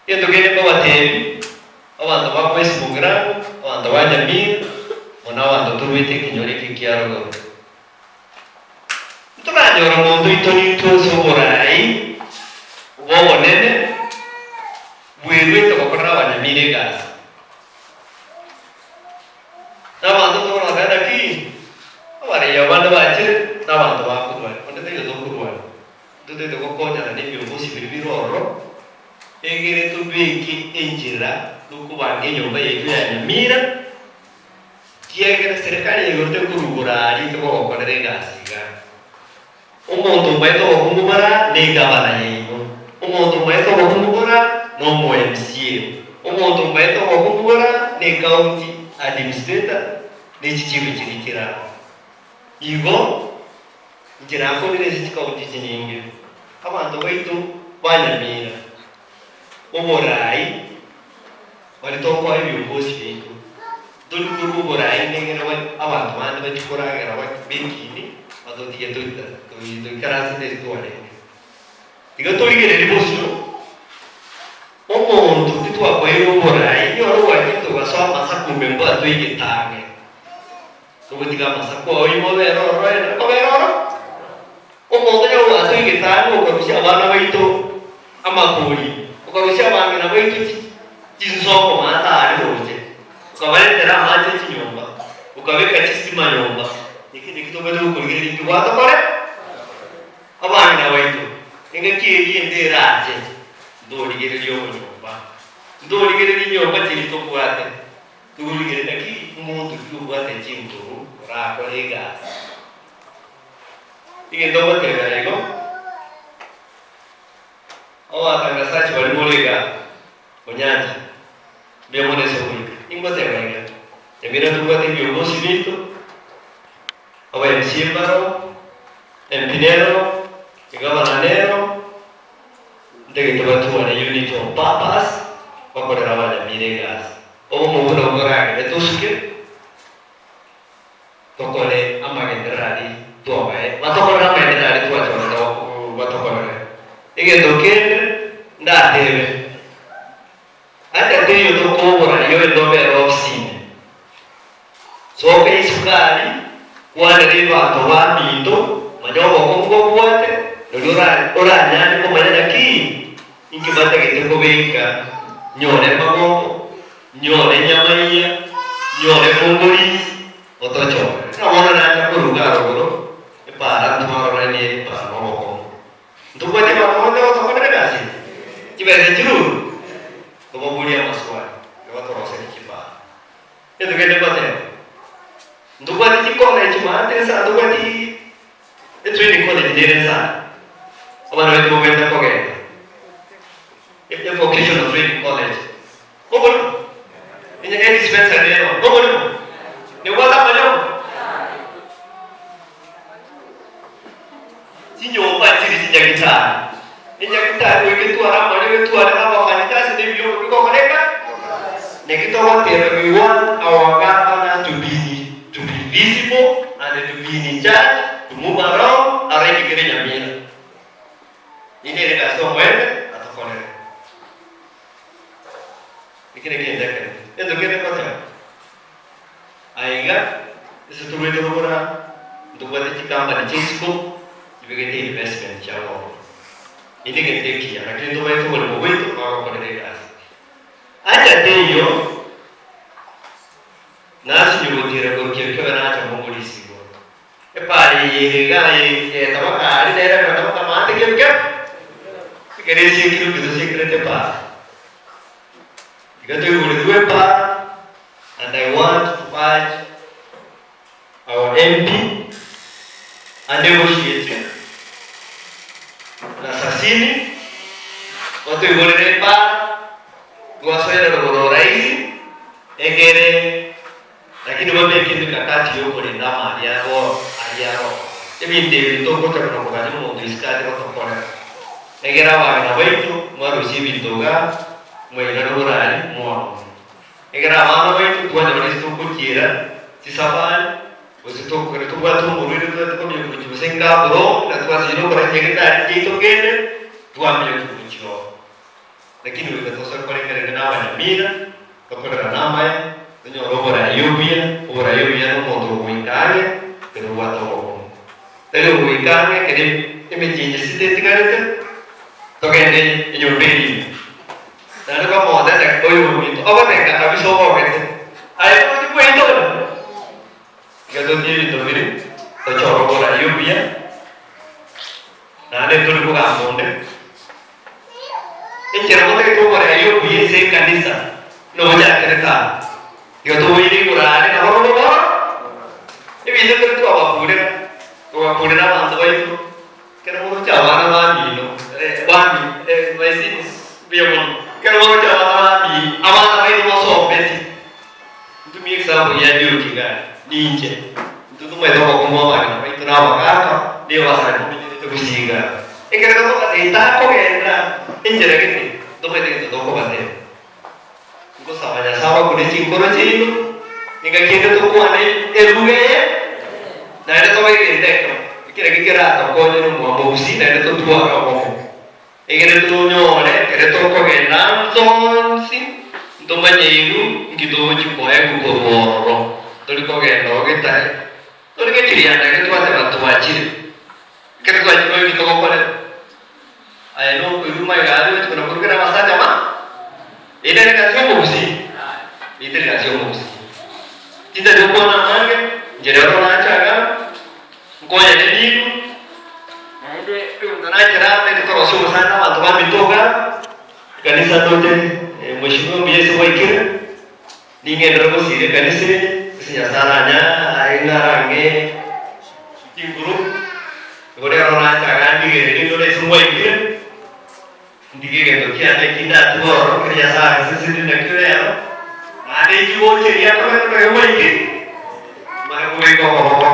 Egento kende nkobatebi, abanto ba West Mugirango, abanto ba Nyamira, mono abanto torwete ekenyoro eke kia rogoro. Ntoranyore omonto oito nintwe ase oborai bw'obonene bwerwete gokorera abanyamira egasi. Na abanto tokona goteba naki abarei aba bande bachire na abanto bakorwania, onde taiyo tokorwania, ntotagete gokonyana na ebiongozi biria bire ororo, egere tobeke enchera tokobanga enyomba yaito ya Nyamira, Kiagera serikali ya igoro tekorugora aria tekogokorera egasi iga. Omonto omaete obokungu bora negabana yaino. Omonto omaete obokungu bora nomo MCA. Omonto omaete obokungu bora ne county administrator ne chichifu chiria chire amo. Igo inche nakorire ase chicounty chinyinge. Abanto baito ba Nyamira oborai baria tokoa ebiongozi biaito. Ntori korwa oborai negere abanto bande bachie koragera bekini batotige toikaransete ase twarenge. Tiga torigererie bosio, omonto titwakoeire oborai, nyora gwachete ogasoa amasaku ime mbwatoigete ang'e. Togotiga amasaku ao ime obere ororo aye kobera oro. Omonto onye gwatoigete ang'e okarusia abana baito amakori, okarusia abang'ina baito chinsoko maate aria roche, okabaretera amache chinyomba, okabeka chistima nyomba, eki nakio tobwenerete gokorigereria inki gwatokore? Abang'ina baito, engaki eria ende erache, ntorigererie obonyomba, ntorigererie nyomba chiria tobwate. Torigererie naki omonto ki obwate chinguru orakore egasi. Egento ogotebera igo, abatangasachi baria more iga onyancha, mbuya mono ase ogoika. Ningoteba iga, Nyamira tobwate ebiongozi binto, aba MCA mbaro, MP nero, egavana nero, ntagete batware unity of purpose, bakorere abanyamira egasi. Obomo buna oboragere tosuke. Tokore amagenderero aria twabae, batokorere amagenderero aria twachorete batokorere. Egento kende ndatebe, acha teiyo tokobora riria ogende obere ofisini, soka isiko aria, kwanera ebanto baminto, manya obokong'u bobwate, nario oranyare komanya naki inki batagete kobeka, nyore amagoko, Nyore enyamaiya, nyore mongorisi, otochore. Buna bono nacha korwa iga rogoro, epaara ntwarorane nere epaara nobokong'u. Ntobwati abanto bonde gotokorera egasi eye? Chibesa chiruru? Tobaborie amaswali, iga batoroserie chipaara. Egento kende ngoteba, ntobwati chicollege maate nsa ntobwati etraining college nere nsa abana baito bogenda kogenda. Evocational Training College. Oborimo? Onye ne dispensary nero, noborimo? Nebwate amariogo? Chinyomba chiri chinyagitari. Enyagitari goika etware amariogo etware na abafanyikazi na ebiriogo bigokoreka. Naki togoteba we want our governor to be to be visible and to be in charge to move around arenge kere Nyamira. Inee egasi omoembe atokorere? Eki nekio egento ekenene. Egento kende ngoteba, aiga ase torwete rogoro aa, ntobwate chikampani chia isiko chibegete investment chiabo ororo. Eki negento ekiya, lakini ntobaete oboremo bwaito bagokorera egasi. Acha teiyo, nasinyugutire korwa kebe nacha momorisia igoro. Epaara eye ere iga etabaka aria nere etabaka maate kebe kebe ekero esiekire okeso siekerete epaara. Iga toigoretigwe epaara and I want to urge our MP a negotiate na Sasini batoigorere epaara twasoera rogoro rahisi egere Lakini babeke emikakati y'okorenda amari abo aria aroro. Ebinto ebi ntogocha buna koganya omonto isiko ache gotokorera. Egera abagina baito mwarusie ebinto igaa, mwairana borari mwauma. Egera abana baito twanyora ase togochiera chisafari, gose tokore tobwate omorwaire totagete komanya gochia gose nka abroad, na twasinyire okora chinyagitari chiaito kende, twamanya gochia oo. Lakini goika tosoe korengereria na abanyamira, tokorerane amaya, tonyore oborai obuya, oborai obuya na omonto ogoika ang'e ekero obwate obokong'u. Tari ogoika ang'e ekero emechinje sita etigarete, togende enyomba eria ime. Naende kwamotebia oyominto ogoteka kabisa obogete, aye togochia kweitoria? Iga totie ebinto biria, tochore oborai obuya, naende ntori kogamba onde. Enchera motagete oborai obuya ase ekanisa, nobochakerete aa. Iga toboire igoro aria nabo noboboro, ebinto ekero twabakurera, togakurera abanto baito, ekero moroche abana bamino, bami mbuya mono, ekero moroche abana bami abana baino mosombeti. Ntumie example ya Dioki iga aria, ninche, intwe tomaete obokong'u bwa abang'ina baito na abagaaka, nigo basare momenyerete gusii iga. Ekero tokobatebia takogenda enchera gete, ntomaete gento tokobatebia. Nkosaba Nyasae abakune chinkoro chiaino, engaki ende tokwane eruga eye, naende tobe egento ekemo, ekero ekio keratokonye nomwambo gusii naende totware obomo. Egere tonyore ekero tokogenda anse onsi, ntomanye inwe nki togochia koegwa korwa ororo. Ntori kogenda oo getare, tori getirianda ekero twateba twachire. Ekero twachire oo inki togokorera? Aye nokoirwa magega aria oche kona korugera abasacha ba? Eyio nere egasi y'omogusii? Eyio teri gasi y'omogusii. Tintari gokwana amange, inche rero nache igaa, nkonyane nigo. Naende omonto nachera amete korosia obosani na abanto baminto iga, ekanisa ndoche mweshimiwa mbuya ase gwaikire, ning'enderere gosiira ekanisa eye, ase Nyasae aranya aye ng'a arang'e chinguru, igo rero nacha iga ndigererie ndore ase mwaikire, ndige egento kiane eki ndatuge ororo ekero Nyasae agesesenirie nakio rero, naende inche gocha eria kobere ndore mwaikire, manye kobeka okoboko.